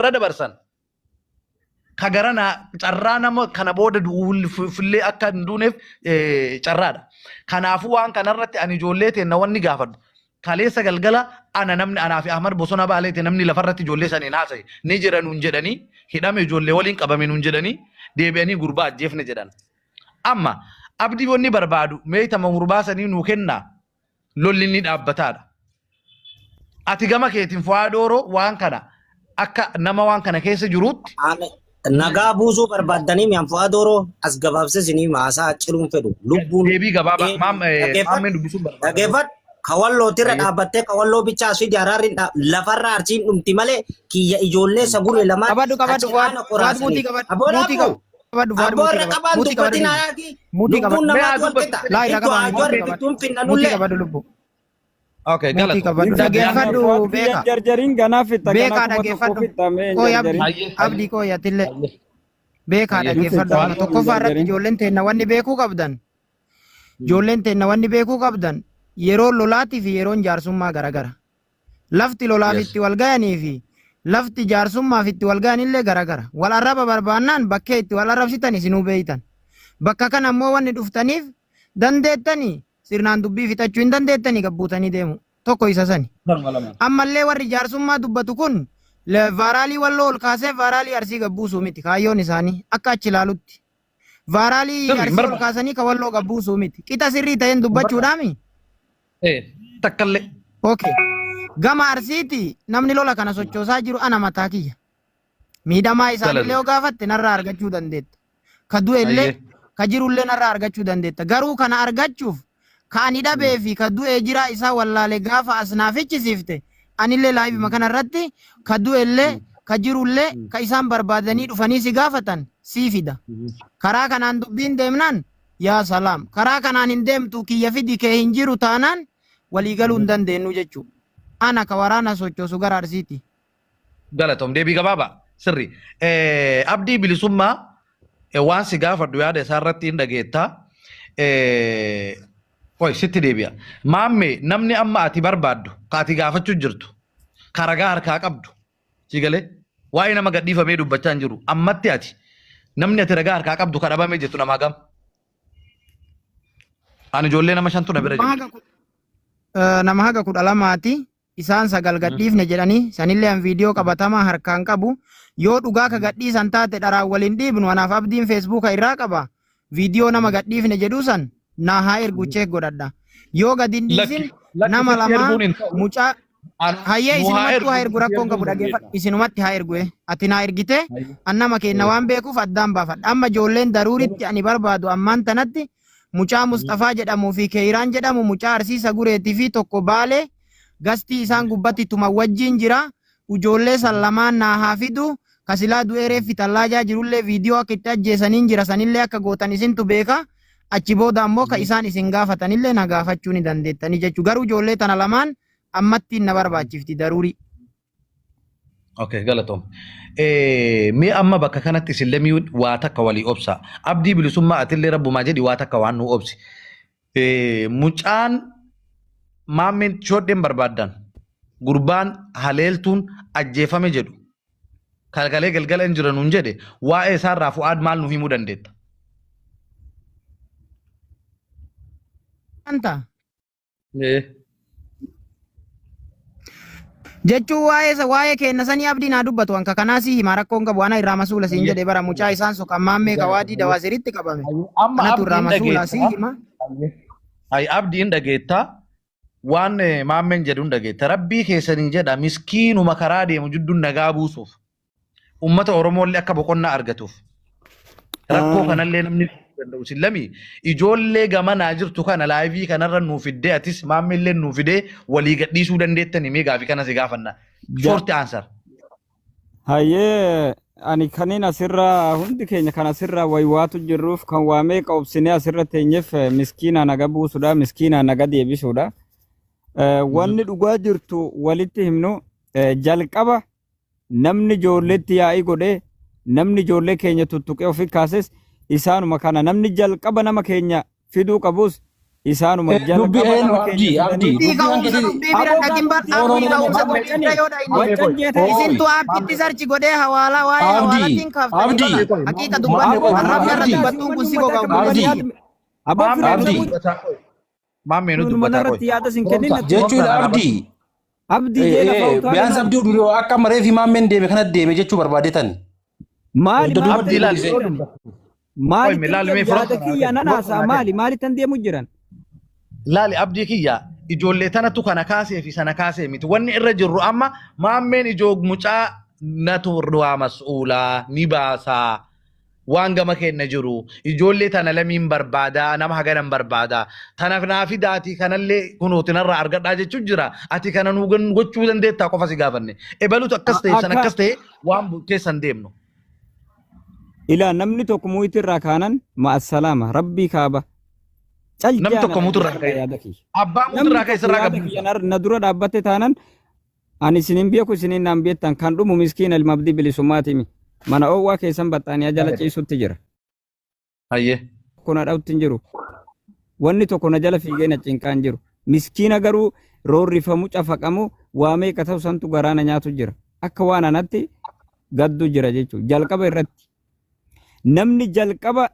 bira dabarsan. Ka garanaa carraa nama kana booda du'uufillee akka hin duuneef carraadha. Kanaafuu waan kanarratti ani ijoollee teenna wanni gaafadhu. Kaleessa galgala ana namni anaa fi Ahmad Bosona Baaleeti namni lafarratti ijoollee saniin haasa'e ni jira nuun jedhanii hidhame ijoollee waliin qabame nuun jedhanii deebi'anii gurbaa ajjeefne jedhan. Amma abdii wanni barbaadu meeytama gurbaa sanii nuu kennaa lolli inni dhaabbataadha. Ati gama keetiin Fu'aad Ooroo waan kana akka nama waan kana keessa jiruutti Ani nagaa buusuu barbaaddanii mi'aan Fu'aad Ooroo as gabaabsee isinii maasaa ciruun fedhu. Lubbuun deebii gabaabaa dheedhii dhaggeeffadhu maammeen dubbisuun barbaada. dhaggeeffadhu. Kawallootirra dhaabbattee kawalloo bichaa asii jaraarri lafarra arsiin dhumti malee kiyya ijoollee saguree lamaan Qabadhu qabadhu achi Fu'aad aana Fu'aad qoraasanii. muutii qabadhu Aboo muutii dhaabuu. qabadhu Fu'aad Aboo muutii irra qabadhu qabaan muutii qabadhu dubbatin lubbu hayaati. muutii Lubbuun qabadhu Mee haa namaatu wal dubbatu qixa. laa irraa Ittu qabaan haa muutii jarri qabadhu bittuun muutii finnanullee. qabadhu lubbu Okay, muutii galatoom. qabadhu Hin fixxanna dhaggeeffadhu Fuad kiyya beeka hin jarjarin ganaa fixxa ganaa beekaa 1000 dhaggeeffadhu fixxa mee hin kooy abdi jarjarin. Hayyee abdii hayyee kooy atillee hayyee beekaa hayyee. Hin dhaggeeffadhu fixxa amma hin tokkoffaa irratti jarjarin. ijoolleen teenna wanni beekuu qabdan ijoolleen teenna wanni beekuu qabdan yeroon lolaatii fi yeroon jaarsummaa garagara Lafti lolaaf Yes. itti wal gayanii fi lafti jaarsummaaf itti wal gayan illee garagara. Wal arraba barbaannaan bakkee itti wal arrabsitan isinuu beeytan. Bakka kana ammoo wanni dhuftaniif dandeettanii sirnaan dubbii fixachuu hin dandeettanii gabbuutanii deemu. Tokko isa sani. Kanuma lamaan. Ammallee warri jaarsummaa dubbatu kun vaaraalii walloo ol kaasee vaaraalii arsii gabbuusuu miti kaayyoon isaanii akka achi ilaalutti. Vaaraalii Sirri hin arsii ol barbaadu. kaasanii ka walloo gabbuusuu miti. Qixa sirrii ta'een Hin barbaadu. dubbachuudhaami. Eh, takkallee. Okay. Gama Arsiiti namni lola kana sochoosaa jiru ana mataa kiyya. Miidhamaa isaanillee Galatoomi. yoo gaafatte narraa argachuu dandeetta. Ka du'e illee Hayyee. ka jirullee narraa argachuu dandeetta. Garuu kana argachuuf ka ani dhabee fi ka du'ee jiraa isaa wallaale gaafa as naa fichisiifte anillee laayivima kana irratti ka du'e illee ka jirullee ka isaan barbaadanii dhufanii si gaafatan sii fida. Karaa kanaan dubbiin deemnaan Yaa salaam. Karaa kanaan hin deemtu kiyya fidi kee hin jiru taanaan walii galuu hin dandeenyu jechuudha. Ana ka waraana sochoosu gara Arsiiti. Galatoom deebii gabaabaa sirri. Abdii bilisummaa waan si gaafadhu yaada isaa irratti hin dhageetta. Qoy sitti deebi'a. Maammee namni amma ati barbaaddu ka ati gaafachuu jirtu ka ragaa harkaa qabdu Si galee? Waa'ee nama gadhiifamee dubbachaa hin jiru. Ammatti ati namni ati ragaa harkaa qabdu ka dhabamee jirtu nama hagam? Ani ijoollee nama shantu na bira Nama jirti. haga nama haga 12ti isaan 9 gadhiifne jedhanii sanillee an viidiyoo qabatamaa harkaan qabu yoo dhugaa ka gadhiisan taate dharaan waliin dhiibnu anaaf abdiin feesbuuka irraa qaba viidiyoo nama gadhiifne jedhuu san naa haa ergu cheek godhadha yoo gad hin Lakki dhiisin lakki nama sitti lamaa erguun hin ta'u. mucaa An Hayyee nu haa isinumattuu ergu haa ergu sitti rakkoon erguun qabu dhaggeeffadhu dandeenya. isinumatti haa ergu ati naa ergite Hayyee. an nama keenna waan beekuuf addaan baafadha amma ijoolleen daruuritti ani barbaadu ammaan tanatti mucaa Musxafaa jedhamuu fi Keeyraan jedhamu mucaa Arsii Sagureetii fi tokko Baalee gastii isaan gubbatti tuman wajjiin jira ujoollee san lamaan naa haa fidu ka silaa du'ee reeffi tallaajaa jirullee viidiyoo akka itti ajjeesaniin jira sanillee akka gootan isintu beeka achi booda ammoo ka isaan isin gaafatanillee na gaafachuu ni dandeettanii jechuu garuu ijoollee tana lamaan ammattiin na barbaachifti daruurii. Okay, galatoom. Mee amma bakka kanatti isin lamii waa takka walii obsa. Abdii bilisummaa atillee rabbumaa jedhi waa takka waan nu obsi. Mucaan maammeen shodheen barbaaddan gurbaan haleeltuun ajjeefame jedhu kalkalee galgala hin jira nuun jedhe waa'ee isaarraa Fu'aad maal nu himuu dandeetta? Anta Jechuun waa'ee isa waa'ee keenna sanii abdiin haa dubbatu anka kanaa sii hima rakkoon qabu ana irraa masuula siin jedhe bara mucaa isaan sokan maammee kawaadii dawaasiritti qabame Amma anatu irraa abdiin masuula sii dhageetta. hima. Ay abdiin dhageetta waan maammeen jedhu hin dhageetta. Rabbii keessaniin jedha miskiinuma karaa deemu jidduun nagaa buusuuf. Uummata Oromoollee akka boqonnaa argatuuf. Rakkoo kanallee namni fiduu danda'u isin lamii ijoollee gamanaa jirtu kana laayivii kanarra nuu fiddee atis maammillee nuu fidee walii gadhiisuu dandeettanii mee gaafii kana si gaafanna. Short answer. Hayyee ani kanin asirraa hundi keenya kan asirraa waywaatu jirruuf kan waa meeqa obsinee asirra teenyeef miskiinaa naga buusudha miskiinaa naga deebisuudha. Wanni dhugaa jirtu walitti himnu jalqaba Namni ijoolleetti yaa'ii godhee namni ijoollee keenya tuttuqee ofi kaases isaanuma kana. Namni jalqaba nama keenya fiduu qabus Isaanuma Dubbi jalqaba eenyu nama keenya abdii abdii fidanii Dubbii dubbii ka'umsa hanqiti. dubbii bira aboo dhaqin bar No no aappii no no ka'umsa no. dubbii bira yoo dhayne waccan jeetan Ooy. isintu aappitti sarchi godhee hawaalaa waa'ee Abdii hawaalatiin kaaftanii abdii bara haqiiqa dubbanne aboo arrabni irra abdii dubbattuun kun si uummanni goga akka abdii barbaadan aboo Maammee firoomsa nu abdii dubbataa qoy. Maammee nu numa dubbataa qoy. narratti yaada sin kennin Firoomsa natti jechuudha firoomsa abdii. abdii jee lafa utaalee Biyaan maali abdii duruu akka maree fi maammeen deeme kana deeme jechuu barbaadetan. maali Dudduuba maali Abdii tan laali deemu yoo jiran dubbatu. Qoy maali mee tan laali mee deemu yaada firoomsa naa kiyya kenni. nan Firoomsa haasa'a naa kenni. maali maali tan deemu jiran Laali abdii kiyya ijoollee tanatu kana kaasee fi sana kaasee miti. Wanni irra jirru amma maammeen ijoo mucaa natu waa mas'uulaa ni baasaa. Waan gama keenya jiru ijoollee tana lamiin barbaadaa nama haganan barbaadaa tanaaf naa fidaatii kanallee kunootinarraa argadhaa jechuun jira ati kana nuu gochuu dandeettaa qofa si gaafanne ebalutu akkas ta'e san akka akkas ta'e waan keessan deemnu. ilaa namni tokko muyitii irraa kaanan ma'assalaama rabbii kaaba Namni caljaa na tokko muturraa dhaggeeffadha ka'e yaada kiyya abbaa namni muturraa ka'e tokko sirraa yaada gabbuusa. kiyya na dura dhaabbatte taanan ani isinin beeku isinin naan beektan kan dhumu miskiina ilma abdii bilisummaatimi mana oowwaa keessan baxxaaniyaa jala ciisutti jira Hayyee. tokko na dhawutti hin jiru wanni tokko na jala fiigee na cinqaa hin jiru miskiina garuu roorrifamu cafaqamu waa meeqa ta'u santu garaa na nyaatu jira akka waan anatti gaddu jira jechuudha jalqaba irratti namni jalqaba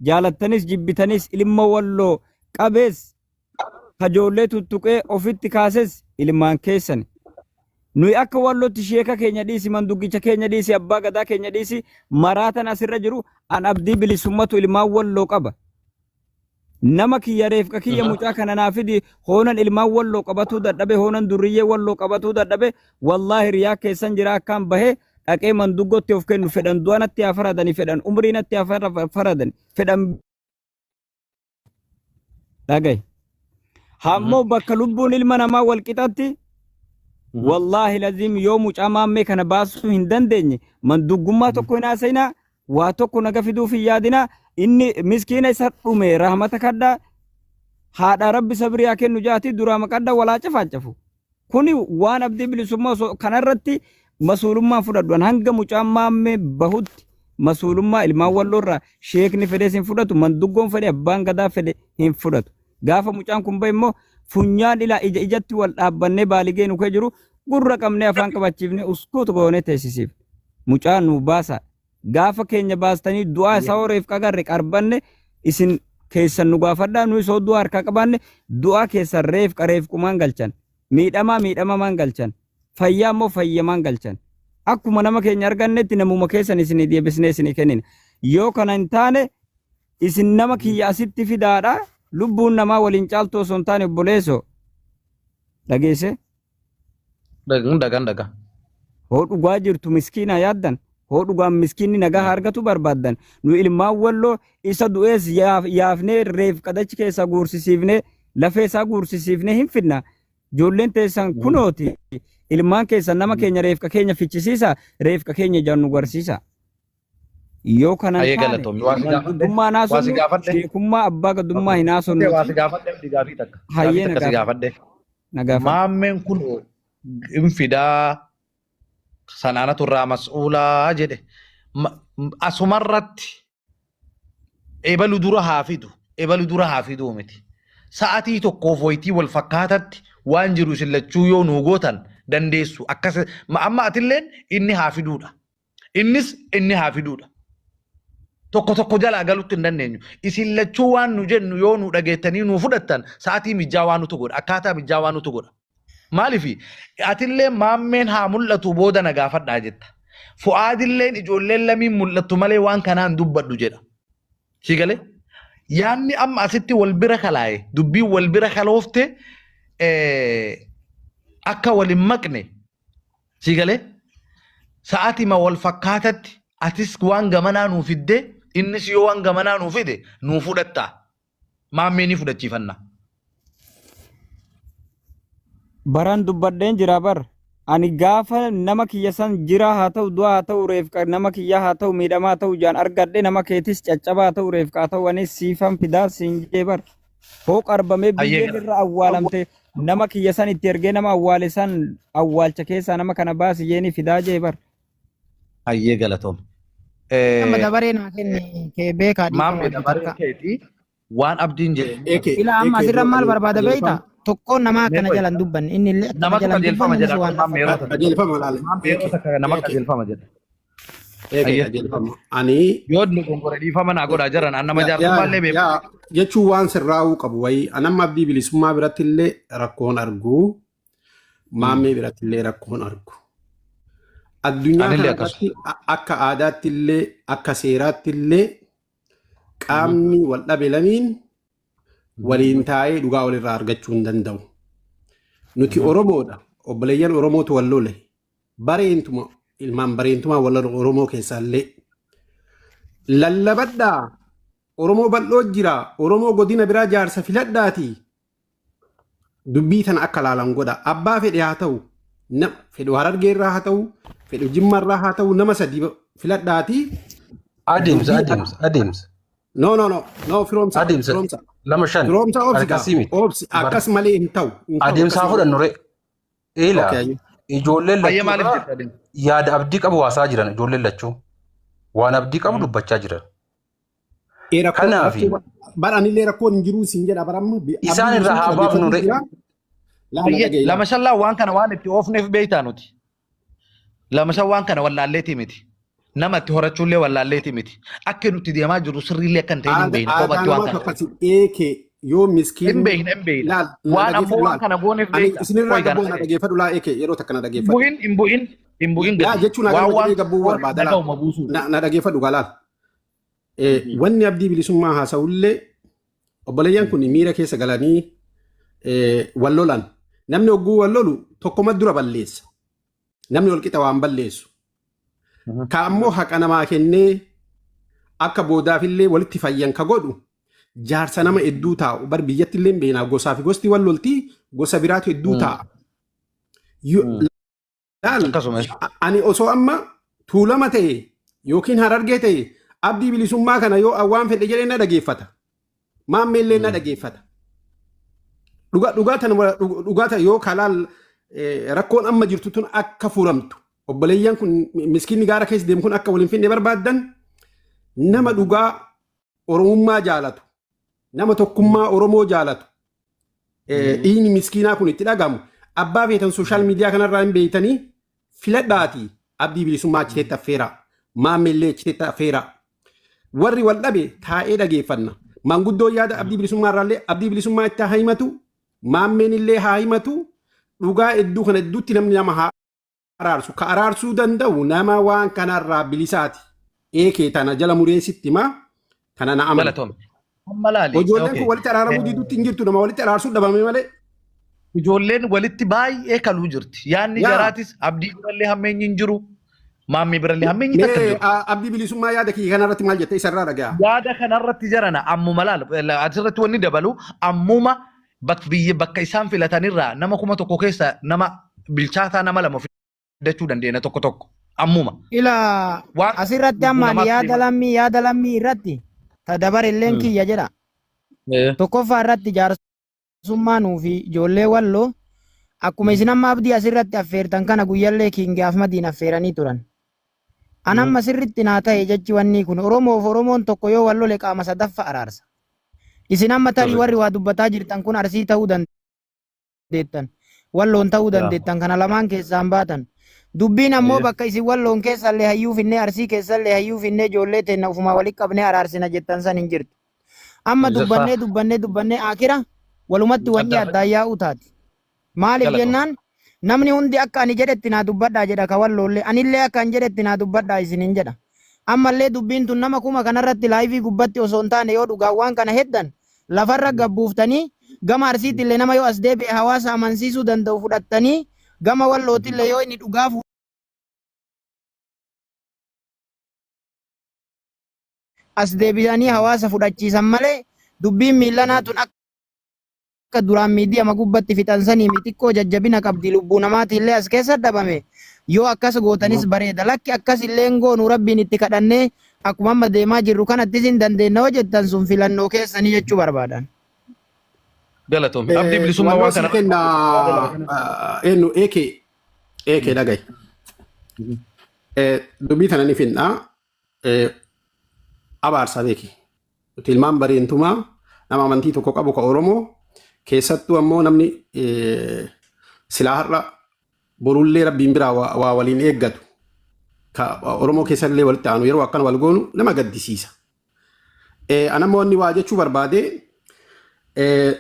jaalattanis jibbitanis ilma walloo qabees kajoollee tuttuqee ofitti kaases ilmaan keessan. Nuyi akka wallootti sheeka keenya dhiisi, manduggicha keenya dhiisi, abbaa gadaa keenya dhiisi, maraatan asirra jiru an abdii bilisummatu ilmaan walloo qaba. Nama kiyya reefqa kiyya mucaa kana naa fidi hoonan ilmaan walloo qabatuu dadhabe hoonan durriyyee walloo qabatuu dadhabe wallaahi riyaa keessan jira akkaan bahee dhaqee manduggotti of kennu fedhan du'a natti haa faradani fedhan umrii natti haa faradani fedhan dhagaye. Hammoo bakka lubbuun ilma namaa wal qixatti wallaahi laziim yoo mucaa maammee kana baasuu hin dandeenye manduggummaa tokko hin haasa'inaa waa tokko naga fiduuf hin yaadinaa inni miskiina isa dhume rahmata kadhaa haadha rabbi sabrii haa kennu jaati duraa maqadha walaa cafaacafu. Kuni waan abdii bilisummaa osoo kanarratti masuulummaa fudhadhu. An hanga mucaan maammee bahutti masuulummaa ilmaan walloorraa sheekni fedhes hin fudhatu, manduggoon fedhe, abbaan gadaa fedhe hin fudhatu. Gaafa mucaan kun bahe immoo funyaan ilaa ija ijatti wal dhaabbannee baaligee nu kee jiru gurra qabnee afaan qabachiifnee uskuutu goonee teessisiif. Mucaan nu baasa. Gaafa keenya baastanii du'aa isaa horeef qagarre qarbanne isin keessan nu gaafadhaa nuyi soo du'aa harkaa qabaanne du'aa keessan reef qareef qumaan galchan miidhamaa miidhamamaan galchan fayyaa immoo fayyamaan galchan akkuma nama keenya argannetti namuma keessan isinii deebisnee isinii kennina yoo kana hin taane isin nama kiyya asitti fidaadha lubbuun namaa waliin caaltu osoo hin taane obboleessoo dhageesse Dhagan dhaga. Hoo dhugaa jirtu miskiina yaaddan hoo dhugaan miskiinni nagaa haa argatu barbaaddan nu ilmaan walloo isa du'ees yaafnee reef qadachi keessaa guursisiifnee lafee isaa guursisiifnee hin fidna ijoolleen teessan kunooti ilmaan keessan nama keenya reefka keenya fichisiisa reefka keenya ijaan nu garsiisa. Yoo kana hin Hayyee taane galatoomi. Waa si gaafadhe. manguddummaa hin Waa si haasofnu, gaafadhe. sheekummaa abbaa gaddummaa hin Okay, haasofnu. waa si gaafadhe abdii gaafii takka. Gaafii Hayyee na takka si gaafadhu. gaafadhe. Na gaafadhu. Maammeen kun hin fidaa sanaanatu irraa mas'uulaa jedhe. Asumarratti ebalu dura haa fidu. Ebalu dura haa fiduu miti. Sa'atii tokkoof wayitii wal fakkaatatti waan jiru isin lachuu yoo nuu gootan dandeessu. Akkas amma atilleen inni haa fiduudha. Innis inni haa fiduudha. Tokko tokko jalaa galutti hin dandeenyu. Isin lachuu waan nu jennu yoo nu dhageettanii nu fudhattan sa'atii mijjaawaa nutu godha. Akkaataa mijjaawaa nutu godha. Maaliif atillee maammeen haa mul'atu booda na gaafadhaa jetta. Fu'aadilleen ijoolleen lamiin mul'attu malee waan kanaan dubbadhu jedha. Si galee? Yaanni amma asitti wal bira kalaaye dubbiin wal bira kaloofte akka wal hin maqne Si galee? Sa'aatima wal fakkaatatti atis waan gamanaa nuu fidde innis yoo waan gamanaa nuu fide nuu fudhatta. Maammee ni fudhachiifanna. Baran dubbadheen jira bar. Ani gaafa nama kiyya san jiraa haa ta'u du'aa haa ta'u reefqa nama kiyyaa haa ta'u miidhamaa haa ta'u jaan argadhe nama keetis caccabaa haa ta'u reefqa haa ta'u anis siifan fidaa siin jee bar. Hoo qarbamee Hayyee biyyeen gara. irra awwaalamte nama kiyya san itti ergee nama awwaale san awwaalcha keessaa nama kana baasi jeeni fidaa jee bar. Hayyee galatoom. Amma dabaree naa kenni kee beekaa dhiifama Maammee wajji dabaree takka. keetii. Waan abdiin jedhe. Eke Ila amma eke asirra maal barbaada beekta? qajeelfama Tokkoon namaa Mee akkana qoy. jala hin dubbanne. Inni illee akkana Namatu jala hin qajeelfama dubbanne jedha innis waan maam yeroo fakkaata. takka. Qajeelfama laale. Maam yeroo Eke takka nama eke qajeelfama jedha. eke Ayyee. qajeelfama. Ani Yoo nu gongore dhiifama naa godhaa jiran an nama yaa jaarsummaa beeku. yaa jechuun waan sirraa'uu qabu wayii anamma abdii bilisummaa biratti illee rakkoon argu maammee biratti illee rakkoon argu. Addunyaa Anillee kana akkasuma. irratti akka aadaatti illee akka seeraatti illee qaamni wal dhabe lamiin waliin taa'ee dhugaa walirraa argachuu hin danda'u. Nuti Oromoodha. Obboleeyyan Oromootu wal lole. Bareentuma ilmaan bareentumaa wal lolu Oromoo keessaallee. Lallabadhaa. Oromoo bal'oo jira. Oromoo godina biraa jaarsa filadhaati. Dubbii tana akka laalan godha. Abbaa fedhe haa ta'u. Fedhu Harargeerraa haa ta'u. Fedhu Jimmarraa haa ta'u. Nama sadii filadhaati. Adeemsa Dubbii tana. adeemsa adeemsa. No no no no firoomsa Adeemsa firoomsa. 2 5 Firoomsa obsi gaa. Akkasii miti. Obsi akkas malee hin ta'u. Hin ta'u Adeemsaa akkasii. fudhannu ree. Eela Okay. Ayyee. ijoolleen Ayyee maaliif lachuurraa jetta adeemsa? yaada abdii qabu haasaa jiran ijoolleen lachuu. Waan abdii qabu dubbachaa jiran. Ee rakkoo Kanaafi rakkoo bara anillee rakkoon hin jiruu siin jedha bara amma abdii isaan irraa bilisummaa haa baafnu dhaggeeffatu ree. jira. Laala Ayyee dhaga'i lama laala. shallaa waan kana waan itti oofneef beektaa nuti. Lama shan waan kana wallaalleetii miti. Nama itti horachuullee wallaalleetii miti. Akka nuti deemaa jirru sirriillee akka hin ta'in hin beekne Aadaa kophatti waan namaatu kana. akkasi eeke yoo Hin miskiinni beekne hin beekne. laal na Waan ammoo dhageeffadhu waan laal. kana gooneef Ani beekta. isinirraa Qoy kana gabboo na dhaga'i. dhageeffadhu laa eeke yeroo takka na Hin dhageeffadhu. bu'in hin bu'in hin bu'in Yaa gadi. jechuun Waan agarma waan jedhee gabbuu waan barbaada laal. dhaga'uma buusuu. Na dhageeffadhu gaa laal. Wanni abdii bilisummaa haasa'ullee obboleeyyan kun miira keessa galanii wal lolan. Namni hogguu wal lolu tokkoma dura balleessa. Namni wal qixa waan balleessu. Ka ammoo haqa namaa kennee akka boodaafillee walitti fayyan ka godhu jaarsa nama hedduu taa'u. Bar biyyatti illee hin beeknaa gosaa fi gosti wal loltii gosa biraatu hedduu taa'a. Laal Akkasuma. ani osoo amma tuulama ta'e yookiin harargee ta'e abdii bilisummaa kana yoo waan fedhe jedhee na dhageeffata. Maammeellee na dhageeffata. Dhugaa dhugaa tana dhugaa tana yoo kalaal rakkoon amma jirtu tun akka furamtu obboleeyyan kun miskiinni gaara keessa deemu kun akka waliin finne barbaaddan nama dhugaa Oromummaa jaalatu nama tokkummaa Oromoo jaalatu dhiigni miskiinaa kun itti dhagamu abbaa feetan social media kanarraa hin beeytanii filadhaati abdii bilisummaa achiteetti affeeraa maammeellee achiteetti affeeraa warri wal dhabe taa'ee dhageeffanna maanguddoon yaada abdii bilisummaa irraallee abdii bilisummaa itti haa himatu maammeen illee haa himatu dhugaa hedduu kana hedduutti namni nama haa araarsu ka araarsuu danda'u nama waan kanarraa bilisaati eekee tana jala mureesitti himaa tana na amana. Galatoome. Amma laali. Ijoolleen Okay. kun walitti araaramuu diduutti hin jirtu nama walitti araarsuu dhabame malee. Ijoolleen walitti baay'ee kaluu jirti. Yaadni Yaa. jaraatis abdii birallee hammeenyi hin jiru. Maammii birallee hammeenyi takka hin Mee jiru. abdii bilisummaa yaada kiyya kanarratti maal jette isarraa dhaga'a. Yaada kanarratti jarana ammuma laal asirratti wanni dabalu ammuma biyya bakka isaan filatanirraa nama 1000 keessa nama bilchaataa nama lama fidachuu dandeenya tokko tokko ammuma. Ila Waan asirratti amma ani namaatti yaada deema. lammii yaada lammii irratti ta dabarelleen kiyya jedha. Tokkoffaa irratti jaarsummaa nuu fi ijoollee walloo akkuma isin amma abdii asirratti affeertan kana guyyallee Kiingi Ahmadiin affeeranii turan. An amma sirritti naa ta'e jechi wanni kun Oromoof Oromoon tokko yoo wal lole qaama sadaffa araarsa. Isin amma tarii warri waa dubbataa jirtan kun Arsii ta'uu dandeettan. Walloon ta'uu dandeettan kana lamaan keessaan baatan. Dubbiin ammoo bakka isin walloon keessallee hayyuu finnee Arsii keessallee hayyuu finnee ijoollee teenna ufumaa walitti qabnee araarsina jettan san hin jirtu. Amma dubbannee dubbannee dubbannee akira walumatti wanni addaan yaa'uu taati. Maaliif jennaan namni hundi akka ani jedhetti naa dubbadhaa jedha ka walloollee anillee akka ani jedhetti naa dubbadhaa isiniin jedha. Ammallee dubbiin tun nama kuma kanarratti live gubbatti osoo hin taane yoo dhugaan waan kana heddan lafarra gabbuuftanii gama Arsiitillee nama yoo as deebi'e hawaasa amansiisuu danda'u fudhattanii gama wallootillee yoo inni dhugaa as deebi'anii hawaasa fudhachiisan malee dubbiin miillanaa tun akka duraan miidiyama gubbatti fixan sanii xiqqoo jajjabina qabdi lubbuu namaatiillee as keessa dhabame yoo akkas gootanis bareeda lakki akkas illee goonu rabbiin itti kadhannee akkuma amma deemaa jirru kanattis hin dandeenna hoo jettan sun filannoo keessanii jechuu barbaadan. Galatoome. Abdii bilisummaa Wannoo waan sii kana. kenna eenyu eekee eekee dhagaye. Dubbii tana ni finna abaarsa beeki. Nuti ilmaan bareentumaa Nama amantii tokko qabu ka Oromoo keessattuu ammoo namni silaa har'a borullee rabbiin biraa waa waliin eeggatu ka Oromoo keessallee walitti aanu yeroo akkana wal goonu nama gaddisiisa. Anammoo wanni waa jechuu barbaade,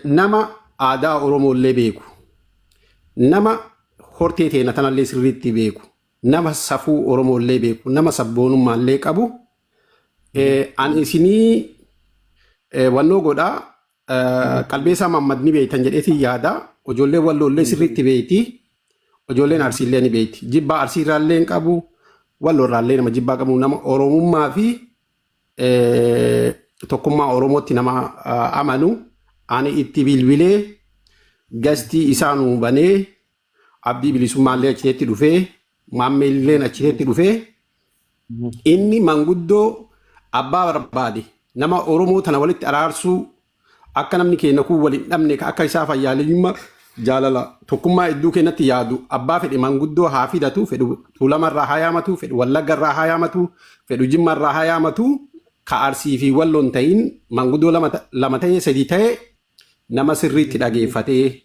nama aadaa Oromoollee beeku, nama hortee teena tanallee sirriitti beeku, nama safuu Oromoollee beeku, nama sabboonummaallee qabu, ani isinii wannoo godhaa. Qalbeessaa Mahammad ni beektan jedheetiin yaada. Ijoolleen Walloollee sirriitti beekti. Ijoolleen Arsiillee ni beekti. Jibbaa Arsiirraallee hin qabu. Walloorraallee nama jibbaa qabu, nama Oromummaa fi tokkummaa Oromootti nama amanu. Ani itti bilbilee gastii isaa nuu banee, Abdii Bilisummaallee achiteetti dhufee, Maammeelleen achiteetti dhufee, inni manguddoo abbaa barbaade nama Oromoo tana walitti araarsuu, akka namni keenya kun waliin dhabne, akka isaa fayyaaleyyummaa, jaalala, tokkummaa hedduu keenyatti yaadu, abbaa fedhe manguddoo haa fidatu. Fedhu Tuulamarraa haa yaamatu, fedhu Wallaggarraa haa yaamatu, fedhu Jimmarraa haa yaamatu, ka Arsii fi Walloon ta'in manguddoo lama ta'ee sadii ta'e nama sirriitti dhageeffatee,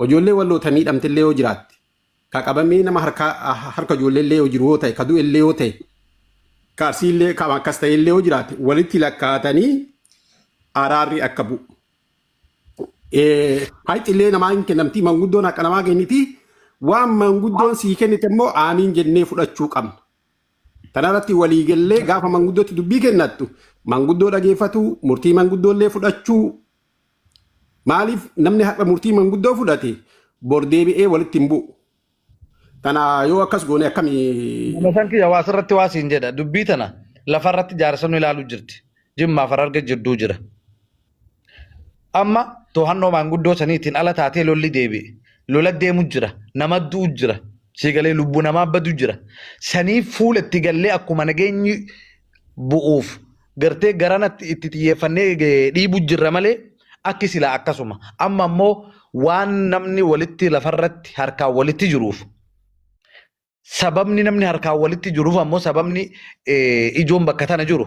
ijoollee Walloota miidhamtellee yoo jiraatte, ka qabamee nama harka ijoolleellee yoo jiru yoo ta'e, ka du'ellee yoo ta'e, ka Arsiillee ka akkas ta'ellee yoo jiraate, walitti lakkaa'atanii araarri akka bu'u. Hayxillee namaa hin kennamti, manguddoon haqa namaa kenniti. Waan manguddoon sii kennite immoo aamiin jennee fudhachuu qabna. Kanarratti waliigallee gaafa manguddootti dubbii kennattu manguddoo dhageeffatu, murtii manguddoollee fudhachuu. Maaliif namni har'a murtii manguddoo fudhate bor deebi'ee walitti hin bu'u. Kana yoo akkas goone akkamii? Nama san kiyya waa asirratti waa siin jedha. Dubbii tana lafarratti jaarsonni ilaaluu jirti. Jimmaa fi Hararge jidduu jira. Amma to'annoo maanguddoo saniitiin ala taatee lolli deebi'e. Lola deemu jira. Nama du'u jira. Siigalee lubbuu namaa badu jira. Saniif fuula itti gallee akkuma nageenyi bu'uuf gartee garanatti itti xiyyeeffannee dhiibu jirra malee akki silaa akkasuma. Amma ammoo waan namni walitti lafarratti harkaan walitti jiruuf, sababni namni harkaan walitti jiruuf ammoo sababni ijoon bakka tana jiru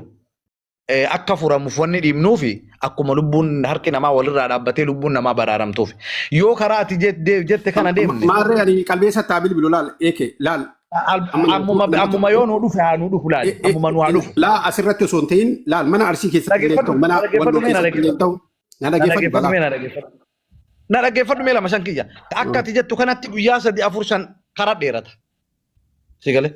akka furamuuf wanni dhiibnuufi akkuma lubbuun harki namaa walirraa dhaabbatee lubbuun namaa baraaramtuuf. Yoo karaa ati jette kana deemne. Maarree ani qalbeessa taa bilbilu laal eeke laal. Ammuma yoo nuu dhufe haa nuu dhufu laal. Ammuma nu haa dhufu. Laa, asirratti osoo hin ta'in laal, mana Arsii keessatti illee ta'u, mana Dhaggeeffadhu Walloo mee na keessatti illee ta'u, na Na dhaggeeffadhu dhaggeeffadhu balaa. mee na dhaggeeffadhu. Na dhaggeeffadhu mee lama shan kiyya. Akka ati jettu kanatti guyyaa 3, 4, 5 karaa dheerata. Si galee?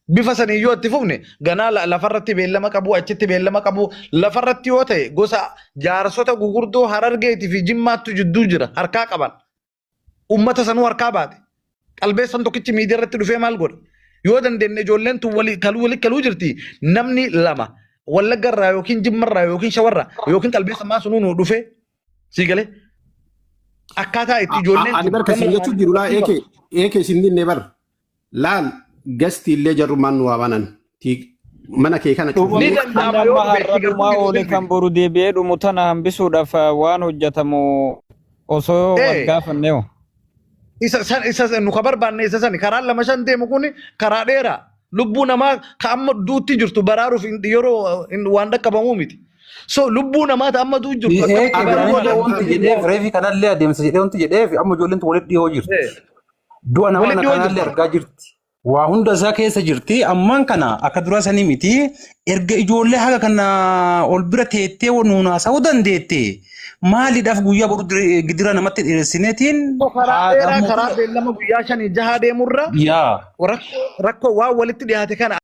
Bifa sanii yoo itti fufne ganaa lafarratti beellama qabu, achitti beellama qabu, lafarratti yoo ta'e gosa jaarsota gugurdoo Harargeetii fi Jimmaattu jidduu jira harkaa qaban. Ummata sanuu harkaa baate. Qalbeessan tokkichi miidiyaa irratti dhufee maal godha? Yoo dandeenye ijoolleen tun walii kaluu walii kaluu jirti. Namni lama Wallagga irraa yookiin Jimma irraa yookiin Shawarraa yookiin qalbeessa maa sunuu nuu dhufee sii galee akkaataa itti ijoolleen Ani tun barka gama siin jechuun jiru laa eeke eeke isin dinne bar laal gasti illee jarrummaan nu waa banan mana kee kana Ni cufnee danda'ama Kan yoo amma dhufe har'a itti dhumaa gartuu oole kan boru deebi'ee dhumu tana hambisuudhaaf waan hojjetamu osoo wal gaafanne hoo. Isa san isa san nu ka barbaanne isa sani. Karaan lama shan deemu kun karaa dheeraa, lubbuu namaa ka amma duutti jirtu baraaruuf yeroo waan dhaqqabamuu miti. So lubbuu namaa ta amma du'u jirtu Eeke akkamitti kanallee baraaruudhaaf wanti jedheef reefi kanallee adeemsa jedhee wanti jedheef amma ijoolleen tun walitti dhiyoo jirti. Du'a nama Walitti dhiyoo kanallee jirti. argaa jirti. Waa hunda isaa keessa jirti. Ammaan kana akka dura sanii miti. Erga ijoollee haga kana ol bira teettee nuun haasa'uu dandeette. Maaliidhaaf guyyaa boru gidira namatti dheeressineetiin Karaa dheeraa, karaa beellama guyyaa 5 6 deemurra yaa rakkoo waan walitti dhiyaate kana.